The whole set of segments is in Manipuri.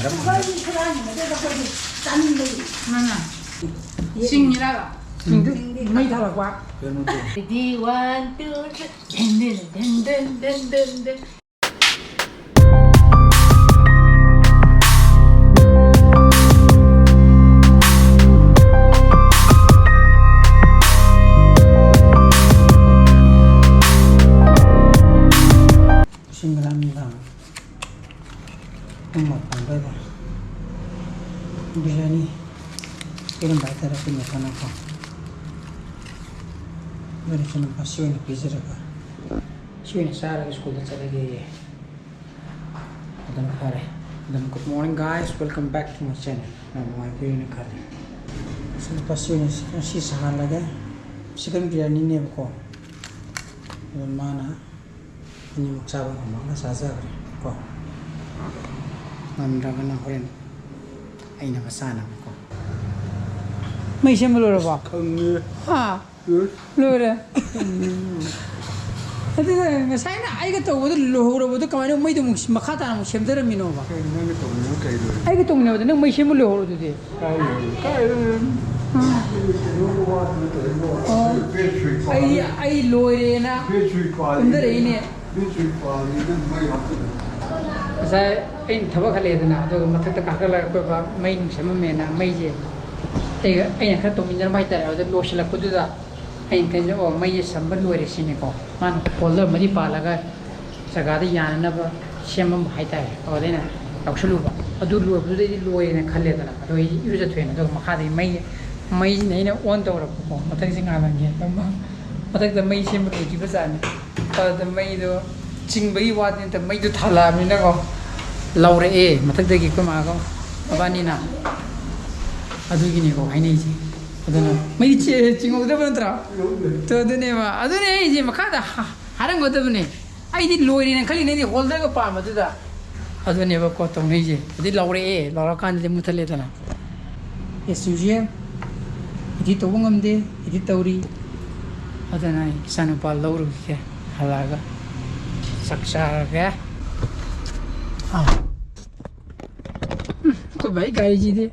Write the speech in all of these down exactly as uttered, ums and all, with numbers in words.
ꯁꯨꯒꯔꯒꯤ ꯈꯨꯔꯥꯡꯒꯤ ꯃꯇꯨꯡꯗ ꯑꯩꯈꯣꯏꯒꯤ ꯆꯥꯅꯤꯡꯕꯒꯤ ꯅꯪꯅ ꯁꯤꯡꯉꯤꯔꯕ? ꯁꯤꯡꯗꯤ ꯃꯩ ꯊꯥꯔꯛꯄ꯫ Ready, one, two, three. ꯗꯦꯟ ꯗꯦꯟ ꯗꯦꯟ ꯗꯦꯟ ꯗꯦꯟ ꯗꯦꯟ ꯗꯦꯟ꯫ ꯂꯤꯁꯤꯡ ꯇꯔꯥ ꯅꯨꯡꯗꯥꯡ ꯄꯨꯡ ꯃꯥꯄꯟ ꯑꯗꯨꯋꯥꯏꯗ ꯕꯤꯔꯌꯥꯅꯤ ꯄꯤꯔꯝꯕ ꯍꯥꯏꯇꯥꯔꯦ, ꯑꯩꯈꯣꯏ ꯃꯦꯊꯅꯀꯣ꯫ ꯑꯗꯨꯅ ꯏꯆꯟꯅꯨꯄꯥ ꯁꯤ ꯑꯣꯏꯅ ꯄꯤꯖꯔꯒ, ꯁꯤ ꯑꯣꯏꯅ ꯆꯥꯔꯒ ꯁ꯭ꯀꯨꯜꯗ ꯆꯠꯂꯒꯦꯌꯦ꯫ ꯑꯗꯨꯅ ꯐꯔꯦ꯫ ꯑꯗꯨꯝ, good morning guys, welcome back to my channel. ꯌꯥꯝ ꯅꯨꯡꯉꯥꯏꯕꯤꯔꯦꯅ ꯈꯜꯂꯤ꯫ ꯏꯆꯟꯅꯨꯄꯥ ꯁꯤ ꯑꯣꯏꯅ ꯉꯁꯤ ꯁꯥꯍꯜꯂꯒꯦ꯫ ꯆꯤꯛꯀꯟ ꯕꯤꯔꯌꯥꯅꯤꯅꯦꯕꯀꯣ꯫ ꯑꯗꯨ ꯃꯥꯅ ꯑꯅꯤꯃꯛ ꯆꯥꯕ ꯉꯝꯃꯒ ꯆꯥꯖꯈ꯭ꯔꯦ ꯀꯣ꯫ ꯉꯝꯗ꯭ꯔꯒꯅ ꯍꯣꯔꯦꯟ ꯑꯩꯅ ꯃꯆꯥꯅꯕꯀꯣ꯫ ꯃꯩ ꯁꯦꯝꯕ ꯂꯣꯏꯔꯕꯣ? ꯈꯪꯉꯦ꯫ ꯍꯥ? ꯂꯣꯏꯔꯦ꯫ ꯂꯣꯏꯔꯦ꯫ ꯑꯗꯨꯒ ꯉꯁꯥꯏꯅ ꯑꯩꯒ ꯇꯧꯕꯗ ꯂꯣꯏꯍꯧꯔꯕꯗꯣ ꯀꯃꯥꯏꯅ ꯃꯩꯗꯣ ꯑꯃꯨꯛ ꯃꯈꯥ ꯇꯥꯅ ꯑꯃꯨꯛ ꯁꯦꯝꯖꯔꯝꯃꯤꯅꯣꯕ? ꯀꯩꯅꯣ ꯅꯪꯒ ꯇꯧꯃꯤꯟꯅꯕ ꯀꯩ ꯂꯣꯏꯔꯦ? ꯑꯩꯒ ꯇꯧꯃꯤꯟꯅꯕꯗ ꯅꯪ ꯃꯩ ꯁꯦꯝꯕ ꯂꯣꯏꯍꯧꯔꯣ ꯑꯗꯨꯗꯤ꯫ ꯀꯥꯏ ꯂꯣꯏꯔꯦ? ꯀꯥꯏ ꯂꯣꯏꯔꯦ? ꯀꯩꯅꯣꯒꯤ ꯋꯥꯗꯨꯅ ꯇꯧꯔꯤꯕꯣ? ꯑꯣ꯫ ꯕꯦꯠ ꯁꯨꯏ ꯑꯩ, ꯄꯥꯜꯂꯤ꯫ ꯑꯩ ꯂꯣꯏꯔꯦꯅ ꯕꯦꯠ ꯁꯨꯏ ꯄꯥꯜꯂꯤ꯫ ꯀꯨꯝꯊꯔꯛꯏꯅꯦ꯫ ꯕꯦꯠ ꯁꯨꯏ ꯄꯥꯜꯂꯤ, ꯅꯪ ꯃꯩ ꯍꯥꯞꯆꯤꯜꯂꯦ꯫ ꯉꯁꯥꯏ ꯑꯩꯅ ꯊꯕꯛ ꯍꯜꯂꯛꯑꯦꯗꯅ, ꯑꯗꯨꯒ ꯃꯊꯛꯇ ꯀꯥꯈꯠꯂꯒ ꯑꯩꯈꯣꯏ ꯕꯥ ꯃꯩ ꯅꯨꯡ ꯁꯦꯝꯃꯝꯃꯦꯅ, ꯃꯩꯁꯦ ꯑꯩꯒ, ꯑꯩꯅ ꯈꯔ ꯇꯧꯃꯤꯟꯅꯔꯝꯕ ꯍꯥꯏꯇꯥꯔꯦ, ꯑꯗꯨꯗ ꯂꯣꯏꯁꯤꯜꯂꯛꯄꯗꯨꯗ ꯑꯩꯅ ꯈꯟꯕꯁꯦ, "ꯑꯣ, ꯃꯩꯁꯦ ꯁꯝꯕ ꯂꯣꯏꯔꯦ" ꯁꯤꯅꯤꯀꯣ꯫ ꯃꯥꯅ ꯍꯣꯜꯗꯔ ꯑꯃꯗꯤ ꯄꯥꯜꯂꯒ ꯖꯒꯥꯗ ꯌꯥꯅꯅꯕ ꯁꯦꯝꯃꯝꯕ ꯍꯥꯏꯇꯥꯔꯦ꯫ ꯑꯗꯨꯗ ꯑꯩꯅ ꯂꯧꯁꯤꯜꯂꯨꯕ꯫ ꯑꯗꯨ ꯂꯣꯏꯕꯗꯨꯗꯩꯗꯤ ꯂꯣꯏꯔꯦꯅ ꯈꯜꯂꯦꯗꯅ꯫ ꯑꯗꯣ ꯑꯩ ꯏꯔꯨꯖꯊꯣꯛꯑꯦꯅ꯫ ꯑꯗꯨꯒ ꯃꯈꯥꯗꯒꯤ ꯃꯩ, ꯃꯩꯁꯤꯅ ꯑꯩꯅ ꯑꯣꯟ ꯇꯧꯔꯛꯄꯀꯣ꯫ ꯃꯊꯛꯁꯦ ꯉꯥꯜꯍꯟꯒꯦ꯫ ꯃꯊꯛꯇ ꯃꯩ ꯁꯦꯝꯕ ꯂꯣꯏꯈꯤꯕ ꯖꯥꯠꯅꯤ꯫ ꯑꯗꯨꯗ ꯃꯩꯗꯣ ꯆꯤꯡꯕꯒꯤ ꯋꯥꯗꯤ ꯅꯠꯇꯕ, ꯃꯩꯗꯣ ꯊꯥꯜꯂꯛꯑꯕꯅꯤꯅꯀꯣ꯫ ꯂꯧꯔꯛꯑꯦ ꯃꯊꯛꯇꯒꯤ ꯑꯩꯈꯣꯏ ꯃꯥꯒ ꯃꯕꯥꯅꯤꯅ꯫ ꯑꯗꯨꯒꯤꯅꯤꯀꯣ ꯍꯥꯏꯅꯩꯁꯦ꯫ ꯑꯗꯨꯅ ꯃꯩ ꯆꯦ-, ꯆꯤꯡꯍꯧꯗ꯭ꯔꯕ ꯅꯠꯇ꯭ꯔꯣ? ꯇꯣ, ꯑꯗꯨꯅꯦꯕ꯫ ꯑꯗꯨꯅꯦ ꯑꯩꯁꯦ ꯃꯈꯥꯗ ꯍꯥ-, ꯍꯥꯏꯔꯝꯒꯗꯕꯅꯦ꯫ ꯑꯩꯗꯤ ꯂꯣꯏꯔꯦꯅ ꯈꯜꯂꯤꯅꯦ, ꯑꯩꯗꯤ ꯍꯣꯜꯗꯔꯒ ꯄꯥꯝꯕꯗꯨꯗ꯫ ꯑꯗꯨꯅꯦꯕꯀꯣ ꯇꯧꯅꯩꯁꯦ꯫ ꯑꯗꯩ ꯂꯧꯔꯛꯑꯦ, ꯂꯧꯔꯀꯥꯟꯗꯗꯤ ꯃꯨꯠꯊꯠꯂꯦꯗꯅ꯫ As usual, edit ꯇꯧꯕ ꯉꯝꯗꯦ, edit ꯇꯧꯔꯤ꯫ ꯑꯗꯨꯅ ꯑꯩ ꯏꯆꯥꯅꯨꯄꯥ ꯂꯧꯔꯨꯈꯤꯒꯦ, ꯍꯜꯂꯛꯑꯒ ꯆꯥꯛ ꯆꯥꯔꯒꯦ꯫ ꯑꯥ꯫ ꯑꯩꯈꯣꯏ ꯕꯥꯏ ꯒꯥꯔꯤꯁꯤꯗꯤ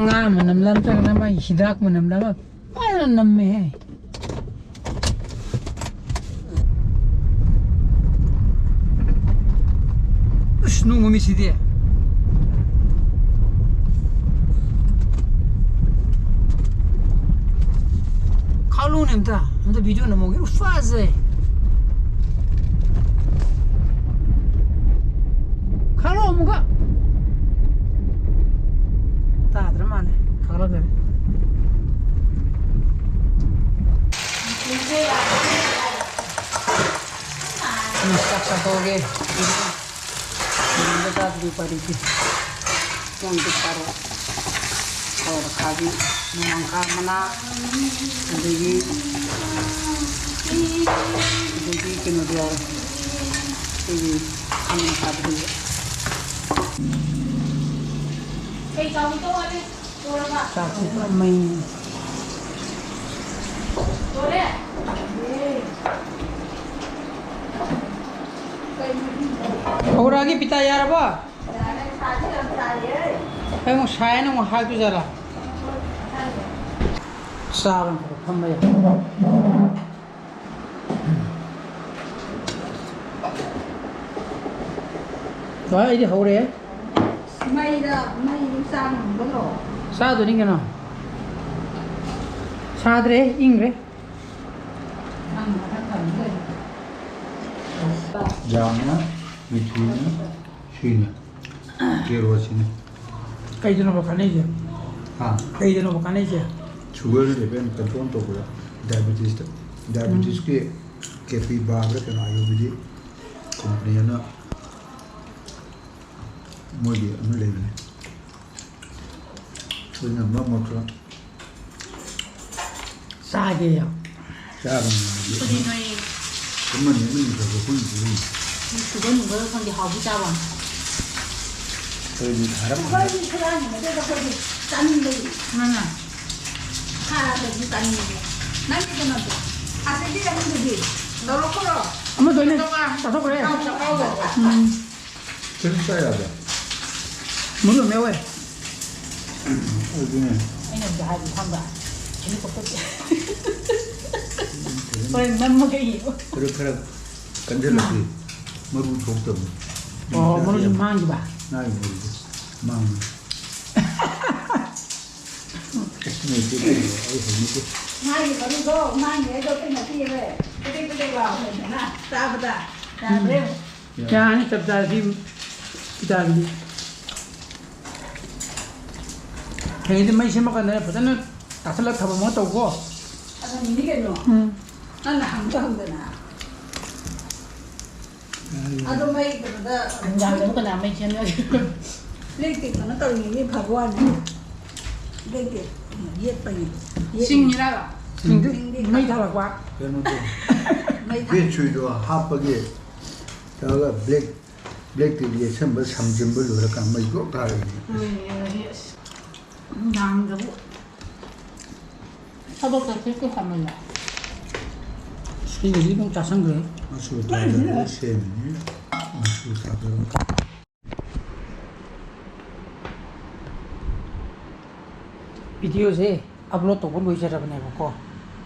ꯉꯥ ꯃꯅꯝꯂ ꯅꯠꯇ꯭ꯔꯒꯅ ꯃꯥꯒꯤ ꯍꯤꯗꯥꯛ ꯃꯅꯝꯂ ꯑꯃ ꯐꯖꯅ ꯅꯝꯃꯦꯍꯦ꯫ ꯑꯁ, ꯅꯣꯡ ꯃꯃꯤꯠꯁꯤꯗꯤ꯫ ꯈꯥꯛꯂꯣꯅꯦ ꯑꯝꯇ, ꯑꯝꯇ video ꯅꯝꯍꯧꯒꯦ꯫ ꯎꯐ, ꯐꯖꯩ꯫ ꯈꯥꯛꯂꯣ ꯑꯃꯨꯛꯀ꯫ ꯇꯥꯗ꯭ꯔ ꯃꯥꯜꯂꯦ꯫ ꯈꯥꯛꯂꯛꯇꯔꯦ꯫ ꯆꯥꯛ ꯆꯥꯊꯣꯛꯑꯒꯦ꯫ ꯏꯔꯨꯝꯕ ꯆꯥꯗ꯭ꯔꯤ ꯎꯄꯥꯏ ꯂꯩꯇꯦ꯫ ꯌꯥꯝꯗꯤ ꯐꯔꯦ꯫ ꯍꯋꯥꯏ ꯈꯥꯕꯤ, ꯅꯣꯡꯃꯥꯡꯈꯥ ꯃꯅꯥ, ꯑꯗꯒꯤ, ꯑꯗꯒꯤ ꯀꯩꯅꯣꯗꯣ ꯌꯥꯎꯔꯦ꯫ ꯑꯩꯈꯣꯏꯒꯤ ꯈꯥꯃꯦꯟ ꯑꯈꯥꯕꯗꯨ꯫ ꯆꯥꯛꯁꯤ ꯄꯨꯔꯥ ꯃꯩ꯫ ꯍꯧꯔꯛꯑꯒꯦ, ꯄꯤꯇꯥ ꯌꯥꯔꯕꯣ? ꯑꯩ ꯑꯃꯨꯛ ꯁꯥꯏꯅ ꯑꯃꯨꯛ ꯍꯥꯏꯗꯣꯏꯖꯥꯠꯂꯥ? ꯆꯥꯕ ꯑꯃꯈꯛ ꯐꯝꯕ ꯌꯥꯏ꯫ ꯍꯣꯏ, ꯑꯩꯗꯤ ꯍꯧꯔꯦ꯫ ꯃꯩꯗ, ꯃꯩꯗ ꯆꯥ ꯉꯝꯒꯗ꯭ꯔꯣ? ꯆꯥꯗꯣꯏꯅꯤ ꯀꯩꯅꯣ꯫ ꯁꯥꯗ꯭ꯔꯦ, ꯏꯪꯈ꯭ꯔꯦ꯫ ꯅꯪ ꯃꯊꯛ ꯊꯝꯕ ꯂꯩ꯫ ꯌꯥꯝꯅ ꯃꯤꯊꯤꯅ ꯁꯤꯅ ꯀꯦꯔꯣꯁꯤꯅ꯫ ꯀꯩꯗꯅꯣꯕ ꯀꯥꯟꯅꯩꯁꯦ? ꯍꯥ? ꯀꯩꯗꯅꯣꯕ ꯀꯥꯟꯅꯩꯁꯦ? Sugar level control ꯇꯧꯕꯗ diabetes ꯇ, diabetes ꯀꯤ ꯀꯦꯄꯤꯚꯥ ꯍꯥꯏꯕ꯭ꯔꯥ ꯀꯩꯅꯣ, ꯑꯥꯌꯨꯔꯚꯦꯗꯤꯛ ꯀꯝꯄꯅꯤ ꯑꯃꯅ ꯃꯣꯏꯒꯤ ꯑꯃ ꯂꯩꯕꯅꯦ꯫ ꯑꯩꯈꯣꯏꯅ ꯃꯔꯛ ꯃꯔꯛꯇ ꯆꯥꯒꯦ ꯌꯥꯝ꯫ ꯆꯥꯕ ꯅꯨꯡꯉꯥꯏꯕꯤ ꯑꯗꯨꯗꯤ ꯑꯃ, ꯅꯣꯏ ꯑꯃꯅꯤ ꯑꯃꯅꯤ ꯈꯔ ꯈꯔ ꯄꯨꯟꯅ ꯄꯤꯖꯩ꯫ ꯁꯨꯒꯔ ꯅꯨꯡꯒꯔ ꯈꯪꯗꯦ, ꯍꯥꯎꯕꯤ ꯆꯥꯕ ꯋꯥꯅꯤ꯫ ꯑꯩꯈꯣꯏꯗꯤ ꯍꯥꯔꯞ ꯁꯨꯒꯔꯒꯤ ꯈꯔ ꯍꯦꯟꯅꯗꯦꯗ ꯑꯩꯈꯣꯏꯗꯤ ꯆꯥꯅꯤꯡꯕꯒꯤ꯫ ꯅꯪꯅ? ꯍꯥꯔꯗꯁꯨ ꯆꯥꯅꯤꯡꯕꯒꯤ꯫ ꯅꯪꯒꯤ ꯀꯩꯅꯣꯗꯣ? ꯑꯁꯤꯒꯤ ꯑꯅꯤꯗꯨꯗꯤ ꯂꯧꯔꯛꯈ꯭ꯔꯣ꯫ ꯑꯃꯗꯣ ꯑꯩꯅ ꯆꯥꯊꯣꯛꯈ꯭ꯔꯦ꯫ ꯆꯥꯎ, ꯆꯥꯎ, ꯆꯥꯎ꯫ ꯎꯝ꯫ ꯀꯔꯤꯝ ꯆꯥ ꯌꯥꯗꯦ꯫ ꯃꯔꯨ ꯌꯥꯝ ꯌꯥꯎꯋꯦ꯫ ꯑꯗꯨꯅꯦ꯫ ꯑꯩꯅ ꯍꯧꯖꯤꯛ ꯍꯥꯏꯕꯗꯣ ꯈꯪꯕ꯭ꯔꯥ? ꯍꯦꯂꯤꯀꯣꯞꯇꯔ꯫ ꯍꯣꯔꯦꯟ ꯅꯝꯃꯒ ꯌꯦꯡꯉꯣ꯫ ꯈꯔ ꯈꯔ ꯀꯟꯖꯜꯂꯛꯈꯤ꯫ ꯃꯔꯨ ꯊꯣꯛꯇꯕꯅꯤ꯫ ꯑꯣ, ꯃꯔꯨꯁꯨ ꯃꯥꯡꯈꯤꯕ? ꯉꯥꯒꯤ ꯃꯔꯨꯁꯦ ꯃꯥꯡꯉꯤ꯫ ꯑꯁ, ꯃꯩ ꯇꯦꯛꯇꯦ꯫ ꯑꯩ ꯍꯩꯅꯗꯦ꯫ ꯉꯥꯒꯤ ꯃꯔꯨꯗꯣ ꯃꯥꯡꯈꯤꯉꯩꯗ ꯑꯩꯈꯣꯏ ꯅꯠꯇꯦꯕ꯫ ꯄꯦꯗꯦꯛ ꯄꯦꯗꯦꯛ ꯂꯥꯎꯕꯅꯤꯗꯅ ꯆꯥꯕꯗ꯫ ꯌꯥꯗ꯭ꯔꯦ꯫ ꯌꯥꯅꯤ, ꯆꯞ ꯆꯥꯔꯦ ꯁꯤ ꯐꯤꯗꯥꯒꯤꯗꯤ꯫ ꯍꯌꯦꯡꯗꯤ ꯃꯩ ꯁꯦꯝꯃꯀꯥꯟꯗ ꯐꯖꯅ ꯇꯥꯁꯜꯂꯒ ꯊꯝꯃꯝꯃꯒ ꯇꯧꯀꯣ꯫ ꯑꯗꯨꯅꯤ ꯀꯩꯅꯣ꯫ ꯎꯝ꯫ ꯅꯪꯅ ꯍꯪꯁꯨ ꯍꯪꯗꯅ꯫ ꯑꯗꯣ ꯃꯩ ꯀꯩꯅꯣꯗ ꯅꯨꯡꯗꯥꯡꯗꯕꯨ ꯀꯅꯥ ꯃꯩ ꯁꯦꯝꯅꯒꯦ? ꯕ꯭ꯂꯦꯛ ꯇꯦꯞ ꯀꯩꯅꯣ ꯇꯧꯔꯤꯉꯩꯒꯤ ꯐꯕ ꯋꯥꯅꯤ꯫ ꯕ꯭ꯂꯦꯛ ꯇꯦꯞ ꯌꯦꯠꯄꯒꯤ꯫ ꯌꯦꯠ-, ꯁꯤꯡꯉꯤꯔꯕ? ꯁꯤꯡꯗꯤ ꯁꯤꯡꯗꯤ ꯃꯩ ꯊꯥꯔꯛꯄ꯫ ꯀꯩꯅꯣꯗꯣ, ꯃꯩ ꯊꯥ-, ꯕꯦꯠ ꯁꯨꯏꯗꯣ ꯍꯥꯞꯄꯒꯤ ꯇꯧꯔꯒ ꯕ꯭ꯂꯦꯛ ꯕ꯭ꯂꯦꯛ ꯇꯤꯞ ꯌꯦꯠꯁꯟꯕ ꯁꯝꯖꯤꯟꯕ ꯂꯣꯏꯔꯀꯥꯟ ꯃꯩ ꯖꯣꯞ ꯊꯥꯔꯛꯏꯅꯦ꯫ ꯍꯣꯏꯅꯦ, ꯑꯗꯨꯗꯤ ꯑꯁ, ꯅꯨꯡꯗꯥꯡꯗꯕꯨ ꯊꯕꯛ ꯆꯠꯊꯣꯛꯀꯦ ꯈꯟꯕꯗ꯫ ꯁꯤꯒꯤꯁꯤ ꯑꯗꯨꯝ ꯆꯥꯁꯟꯈ꯭ꯔꯦ꯫ ꯃꯆꯨ ꯊꯥꯗꯔꯒ ꯁꯦꯝꯃꯤꯅꯤ꯫ ꯃꯆꯨ ꯊꯥꯗꯔꯒ꯫ ꯚꯤꯗꯤꯑꯣꯁꯦ ꯑꯞꯂꯣꯗ ꯇꯧꯕ ꯂꯣꯏꯖꯔꯕꯅꯦꯕꯀꯣ꯫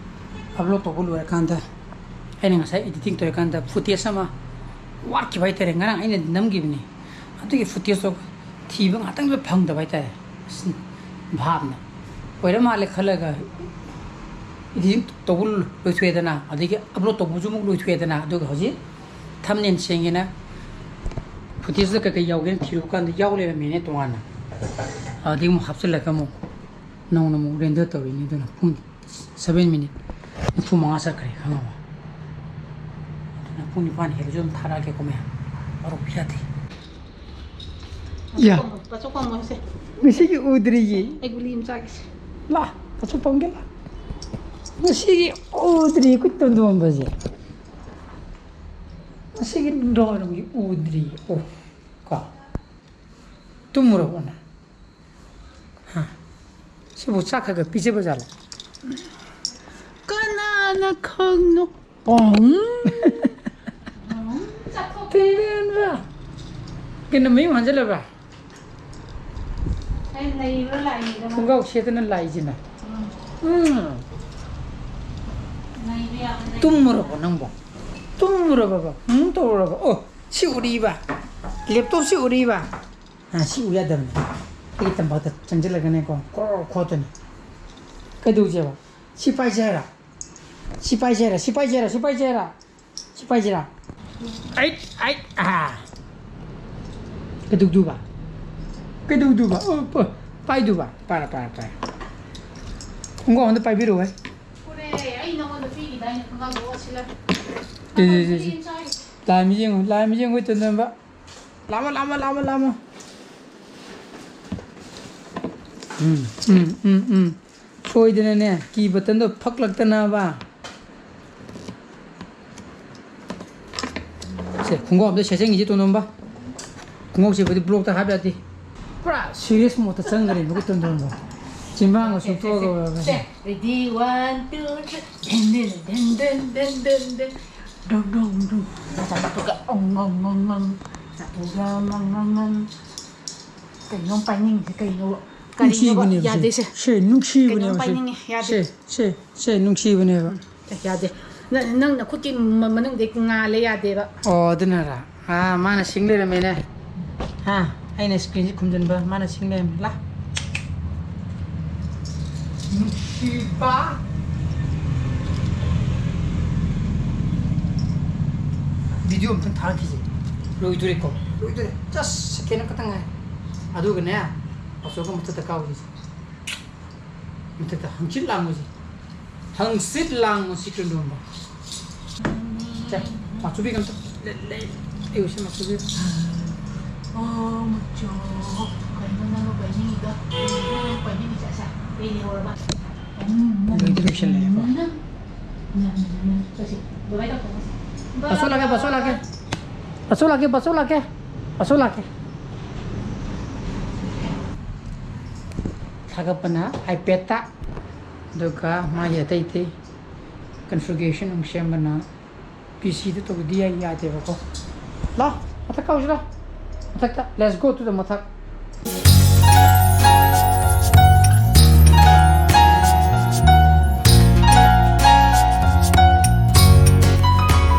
ꯑꯞꯂꯣꯗ ꯇꯧꯕ ꯂꯣꯏꯔꯀꯥꯟꯗ ꯑꯩꯅ ꯉꯁꯥꯏ ꯏꯗꯤꯇꯤꯡ ꯇꯧꯔꯤꯀꯥꯟꯗ ꯐꯨꯇꯦꯖ ꯑꯃ ꯋꯥꯠꯈꯤꯕ ꯍꯥꯏꯇꯥꯔꯦ꯫ ꯉꯔꯥꯡ ꯑꯩꯅ ꯅꯝꯈꯤꯕꯅꯤ꯫ ꯑꯗꯨꯒꯤ ꯐꯨꯇꯦꯖꯇꯣ ꯊꯤꯕ ꯉꯥꯛꯇꯪꯗꯨꯗ ꯐꯪꯗꯕ ꯍꯥꯏꯇꯥꯔꯦ꯫ ꯑꯁ, ꯚꯥꯞꯅ ꯑꯣꯏꯔ ꯃꯥꯜꯂꯦ ꯈꯜꯂꯒ ꯏꯗꯤꯇꯤꯡ ꯇꯧꯕ ꯂꯣꯏꯊꯣꯛꯑꯦꯗꯅ, ꯑꯗꯒꯤ ꯑꯞꯂꯣꯗ ꯇꯧꯕꯁꯨ ꯑꯃꯨꯛ ꯂꯣꯏꯊꯣꯛꯑꯦꯗꯅ, ꯑꯗꯨꯒ ꯍꯧꯖꯤꯛ ꯊꯝꯅꯦꯜ ꯁꯦꯡꯒꯦꯅ ꯐꯨꯇꯦꯖꯇ ꯀꯩꯀꯩ ꯌꯥꯎꯒꯦꯅ ꯊꯤꯔꯨꯕ ꯀꯥꯟꯗ ꯌꯥꯎ ꯂꯩꯔꯝꯃꯦꯅꯦ ꯇꯣꯉꯥꯟꯅ꯫ ꯑꯗꯒꯤ ꯑꯃꯨꯛ ꯍꯥꯞꯆꯤꯜꯂꯒ ꯑꯃꯨꯛ ꯅꯧꯅ ꯑꯃꯨꯛ ꯔꯦꯟꯗꯔ ꯇꯧꯔꯤꯅꯤ꯫ ꯑꯗꯨꯅ ꯄꯨꯡ ꯁꯚꯦꯟ ꯃꯤꯅꯤꯠ ꯅꯤꯐꯨ ꯃꯉꯥ ꯆꯠꯈ꯭ꯔꯦ, ꯈꯪꯉꯕ? ꯑꯗꯨꯅ ꯄꯨꯡ ꯅꯤꯄꯥꯟ ꯍꯦꯜꯂꯁꯨ ꯑꯗꯨꯝ ꯊꯥꯔꯛꯑꯒꯦꯀꯣ ꯃꯌꯥꯝ, ꯃꯔꯨꯞ ꯌꯥꯗꯦ꯫ ꯌꯥ꯫ ꯄꯥꯆꯧ ꯄꯥꯝꯃꯣꯁꯦ꯫ ꯉꯁꯤꯒꯤ ꯎꯗ꯭ꯔꯤꯌꯦ꯫ ꯑꯩ ꯒꯨꯂꯤ ꯑꯃ ꯆꯥꯒꯦꯁꯦ꯫ ꯂꯥ, ꯄꯥꯆꯧ ꯄꯥꯝꯒꯦ ꯂꯥ꯫ ꯉꯁꯤꯒꯤ ꯎꯗ꯭ꯔꯤ ꯈꯨꯠ ꯇꯣꯟꯗꯣꯟꯕꯁꯦ꯫ ꯉꯁꯤꯒꯤ ꯅꯨꯡꯗꯥꯡꯋꯥꯏꯔꯝꯒꯤ ꯎꯗ꯭ꯔꯤ꯫ ꯑꯣ, ꯀꯣ꯫ ꯇꯨꯝꯃꯨꯔꯕꯣ ꯅꯪ? ꯍꯥ? ꯁꯤꯕꯨ ꯆꯥꯛ ꯈꯔ ꯈꯔ ꯄꯤꯖꯕ ꯖꯥꯠꯂꯣ? ꯀꯅꯥꯅ ꯈꯪꯅꯣ? ꯄꯣꯡ! ꯇꯦꯔꯦꯟꯗ꯭ꯔ! ꯀꯩꯅꯣ, ꯃꯌꯨꯡ ꯍꯟꯖꯜꯂꯕ꯭ꯔꯥ? ꯑꯩ ꯅꯩꯕ꯭ꯔꯥ ꯂꯥꯛꯏꯅꯤꯗꯅ? ꯈꯣꯡꯒ꯭ꯔꯥꯎ ꯁꯦꯠꯇꯅ ꯂꯥꯛꯏꯁꯤꯅ꯫ ꯎꯝ꯫ ꯎꯝ꯫ ꯅꯩꯕ ꯌꯥꯕ ꯅꯩ꯫ ꯇꯨꯝꯃꯨꯔꯕꯣ ꯅꯪꯕꯣ? ꯇꯨꯝꯃꯨꯔꯕꯕ? ꯎꯝ, ꯇꯧꯔꯨꯔꯕ? ꯑꯣ, ꯁꯤ ꯎꯔꯤꯕ? ꯂꯦꯞꯇꯣꯞꯁꯤ ꯎꯔꯤꯕ? ꯑ, ꯁꯤ ꯎ ꯌꯥꯗꯕꯅꯤ꯫ ꯑꯩꯒꯤ ꯇꯝꯄꯥꯛꯇ ꯆꯪꯁꯤꯜꯂꯒꯅꯦꯀꯣ, ꯀ꯭ꯔꯣ ꯈꯣꯠꯇꯣꯏꯅꯤ꯫ ꯀꯩꯗꯧꯁꯦꯕ? ꯁꯤ ꯄꯥꯏꯁꯦ ꯍꯥꯏꯔꯣ? ꯁꯤ ꯄꯥꯏꯁꯦ ꯍꯥꯏꯔꯣ? ꯁꯤ ꯄꯥꯏꯁꯦ ꯍꯥꯏꯔꯣ? ꯁꯤ ꯄꯥꯏꯁꯦ ꯍꯥꯏꯔꯣ? ꯁꯤ ꯄꯥꯏꯁꯤꯔꯥ? ꯑꯩꯠ, ꯑꯩꯠ, ꯑꯥ꯫ ꯀꯩꯗꯧꯗꯨꯕ? ꯀꯩꯗꯧꯗꯨꯕ? ꯑꯣ, ꯄ-, ꯄꯥꯏꯗꯨꯕ? ꯄꯥꯏꯔꯣ, ꯄꯥꯏꯔꯣ, ꯄꯥꯏꯔꯣ꯫ ꯈꯣꯡꯒ꯭ꯔꯥꯎ ꯑꯝꯇ ꯄꯥꯏꯕꯤꯔꯛꯑꯣꯍꯦ꯫ ꯄꯨꯔꯦ, ꯑꯩ ꯅꯉꯣꯟꯗ ꯄꯤꯈꯤꯗꯥꯏꯅꯦ ꯈꯣꯡꯒ꯭ꯔꯥꯎꯗꯣ? ꯑꯣ, ꯁꯤ ꯂꯩ꯫ ꯁꯤ, ꯁꯤ, ꯁꯤ꯫ ꯂꯥꯏꯃꯤ ꯌꯦꯡꯉꯨ, ꯂꯥꯏꯃꯤ ꯌꯦꯡꯉꯨ, ꯇꯣꯟꯗꯣꯟꯕ꯫ ꯂꯥꯝꯃꯣ, ꯂꯥꯝꯃꯣ, ꯂꯥꯝꯃꯣ, ꯂꯥꯝꯃꯣ꯫ ꯎꯝ, ꯎꯝ, ꯎꯝ, ꯎꯝ꯫ ꯁꯣꯏꯗꯅꯅꯦ, ꯀꯤ ꯕꯇꯟꯗꯣ ꯐꯛꯂꯛꯇꯅꯕ꯫ ꯁꯦ, ꯈꯣꯡꯒ꯭ꯔꯥꯎ ꯑꯝꯇ ꯁꯦꯠꯆꯟꯈꯤꯁꯤ, ꯇꯣꯟꯗꯣꯟꯕ꯫ ꯈꯣꯡꯒ꯭ꯔꯥꯎ ꯁꯦꯠꯄꯗꯤ vlogꯇ ꯍꯥꯞ ꯌꯥꯗꯦ꯫ ꯄꯨꯔꯥ serious modeꯇ ꯆꯪꯈ꯭ꯔꯦ, ꯃꯈꯨꯠ ꯇꯣꯟꯗꯣꯟꯕ꯫ ꯆꯤꯟꯕꯥꯡꯒ ꯁꯦ, ꯁꯦ, ꯁꯦ, ꯁꯨꯞꯊꯣꯛꯑꯒ ꯁꯦ꯫ Ready, one, two, three. ꯙꯟ, ꯙꯟ, ꯙꯟ, ꯙꯟ, ꯙꯟ, ꯙꯟ, ꯙꯟ꯫ ꯙꯨꯝ, ꯙꯨꯝ, ꯙꯨꯝ꯫ ꯆꯥꯊꯣꯛꯑꯒ ꯎꯪ, ꯎꯪ, ꯎꯪ, ꯎꯪ꯫ ꯆꯥꯊꯣꯛꯑꯒ ꯎꯪ, ꯎꯪ, ꯎꯪ, ꯎꯪ꯫ ꯀꯩꯅꯣꯝ ꯄꯥꯏꯅꯤꯡꯉꯤꯁꯦ ꯀꯩꯅꯣꯕ? ꯀꯔꯤꯅꯣꯕ? ꯅꯨꯡꯁꯤꯕꯅꯦꯕ ꯁꯦ꯫ ꯌꯥꯗꯦꯁꯦ꯫ ꯁꯦ, ꯅꯨꯡꯁꯤꯕꯅꯦꯕ ꯀꯩꯅꯣꯝ ꯁꯦ꯫ ꯄꯥꯏꯅꯤꯡꯉꯤ, ꯌꯥꯗꯦ꯫ ꯁꯦ, ꯁꯦ, ꯁꯦ, ꯅꯨꯡꯁꯤꯕꯅꯦꯕ꯫ ꯎꯝ, ꯁꯦ, ꯌꯥꯗꯦ꯫ ꯅ-, ꯅꯪ ꯅꯈꯨꯠꯀꯤ ꯃ-, ꯃꯅꯨꯡꯗꯩ ꯉꯥꯜꯂꯦ, ꯌꯥꯗꯦꯕ꯫ ꯑꯣ, ꯑꯗꯨꯅꯔꯥ? ꯑꯥ, ꯃꯥꯅ ꯁꯤꯡ ꯂꯩꯔꯝꯃꯦꯅꯦ꯫ ꯍꯥ? ꯑꯩꯅ screenꯁꯦ ꯈꯨꯝꯖꯤꯟꯕ, ꯃꯥꯅ ꯁꯤꯡ ꯂꯩꯔꯝꯃꯦ꯫ ꯂꯥ? ꯅꯨꯡꯁꯤꯕ꯫ Video ꯑꯝꯇꯪ ꯊꯥꯔꯛꯈꯤꯁꯦ꯫ ꯂꯣꯏꯗꯣꯔꯦꯀꯣ? ꯂꯣꯏꯗꯣꯔꯦ꯫ Just second ꯑꯃꯈꯛꯇꯪ ꯉꯥꯏ꯫ ꯑꯗꯨꯒꯅꯦ, ꯑꯆꯧꯕ ꯃꯊꯛꯇ ꯀꯥꯎꯈꯤꯁꯦ꯫ ꯃꯊꯛꯇ ꯍꯪꯆꯤꯠ ꯂꯥꯡꯕꯁꯦ꯫ ꯍꯪꯆꯤꯠ ꯂꯥꯡꯕ ꯁꯤ ꯇꯣꯟꯗꯣꯟꯕ꯫ ꯁꯦ, ꯃꯆꯨꯕꯤꯒ ꯑꯝꯇ ꯂꯦ-, ꯂꯦ-, ꯂꯦꯞꯄꯨꯁꯦ, ꯃꯆꯨꯕꯤ꯫ ꯑꯣ, ꯃꯆꯨ꯫ ꯀꯩꯅꯣ ꯅꯪꯅ ꯄꯥꯏꯅꯤꯡꯉꯤꯗꯣ? ꯀꯩꯅꯣ ꯅꯪꯅ ꯄꯥꯏꯅꯤꯡꯉꯤꯁꯦ? ꯑꯁꯦ, ꯀꯩ ꯂꯩꯍꯧꯔꯕ? ꯂꯣꯏꯗꯤ ꯂꯣꯏꯁꯤꯜꯂꯛꯑꯦꯀꯣ꯫ ꯆꯠꯁꯤ꯫ ꯕꯥꯏ ꯕꯥꯏ ꯇꯧꯊꯣꯛꯈ꯭ꯔꯁꯤ꯫ ꯕꯥꯏ ꯕꯥꯏ꯫ ꯄꯥꯊꯣꯛꯂꯛꯑꯒꯦ, ꯄꯥꯊꯣꯛꯂꯛꯑꯒꯦ꯫ ꯄꯥꯊꯣꯛꯂꯛꯑꯒꯦ, ꯄꯥꯊꯣꯛꯂꯛꯑꯒꯦ꯫ ꯄꯥꯊꯣꯛꯂꯛꯑꯒꯦ꯫ ꯊꯥꯒꯠꯄꯅ iPadꯇ, ꯑꯗꯨꯒ ꯃꯥꯒꯤ ꯑꯇꯩ ꯑꯇꯩ configuration ꯑꯃꯨꯛ ꯁꯦꯝꯕꯅ PCꯗ ꯇꯧꯕꯗꯤ ꯌꯥꯏ, ꯌꯥꯗꯦꯕꯀꯣ꯫ ꯂꯥꯎ, ꯃꯊꯛ ꯀꯥꯎꯁꯤ ꯂꯥꯎ꯫ ꯃꯊꯛꯇ, let's go to the ꯃꯊꯛ꯫